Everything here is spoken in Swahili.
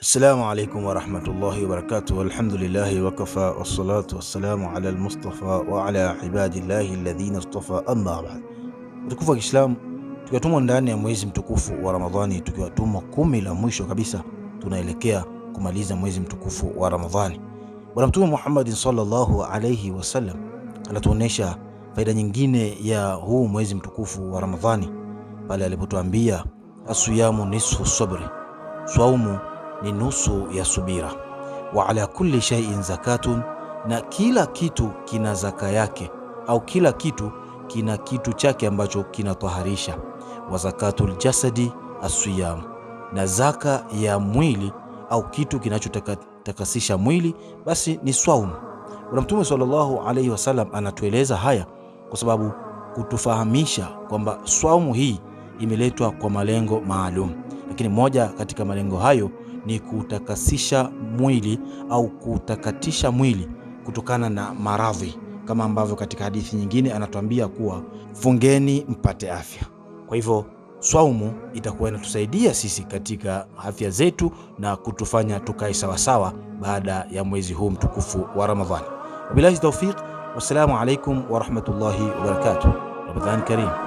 Assalamu alaikum warahmatullahi wabarakatuh. Alhamdulillahi wakafa wassalatu wassalamu ala almustafa wa ala ibadillahi alladhina istafa, amma ba'd. Utukufu wa Kiislamu, tukiwa tumo ndani ya mwezi mtukufu wa Ramadhani, tukiwa tumo 10 la mwisho kabisa, tunaelekea kumaliza mwezi mtukufu wa Ramadhani. Bwana Mtume Muhammad sallallahu alayhi wasallam anatuonesha faida nyingine ya huu mwezi mtukufu wa Ramadhani pale alipotuambia asiyamu nisfu sabri, swaumu ni nusu ya subira, wa ala kulli shay'in zakatun, na kila kitu kina zaka yake, au kila kitu kina kitu chake ambacho kinataharisha. Wa zakatul jasadi asiyam, na zaka ya mwili au kitu kinachotakasisha mwili basi ni swaumu. Bwana Mtume sallallahu alaihi wasallam anatueleza haya kwa sababu kutufahamisha kwamba swaumu hii imeletwa kwa malengo maalum, lakini moja katika malengo hayo ni kutakasisha mwili au kutakatisha mwili kutokana na maradhi, kama ambavyo katika hadithi nyingine anatuambia kuwa fungeni mpate afya. Kwa hivyo swaumu itakuwa inatusaidia sisi katika afya zetu na kutufanya tukae sawasawa baada ya mwezi huu mtukufu wa Ramadhani. Wabillahi tawfiq, wassalamu alaikum warahmatullahi wabarakatuh. Ramadhan karim.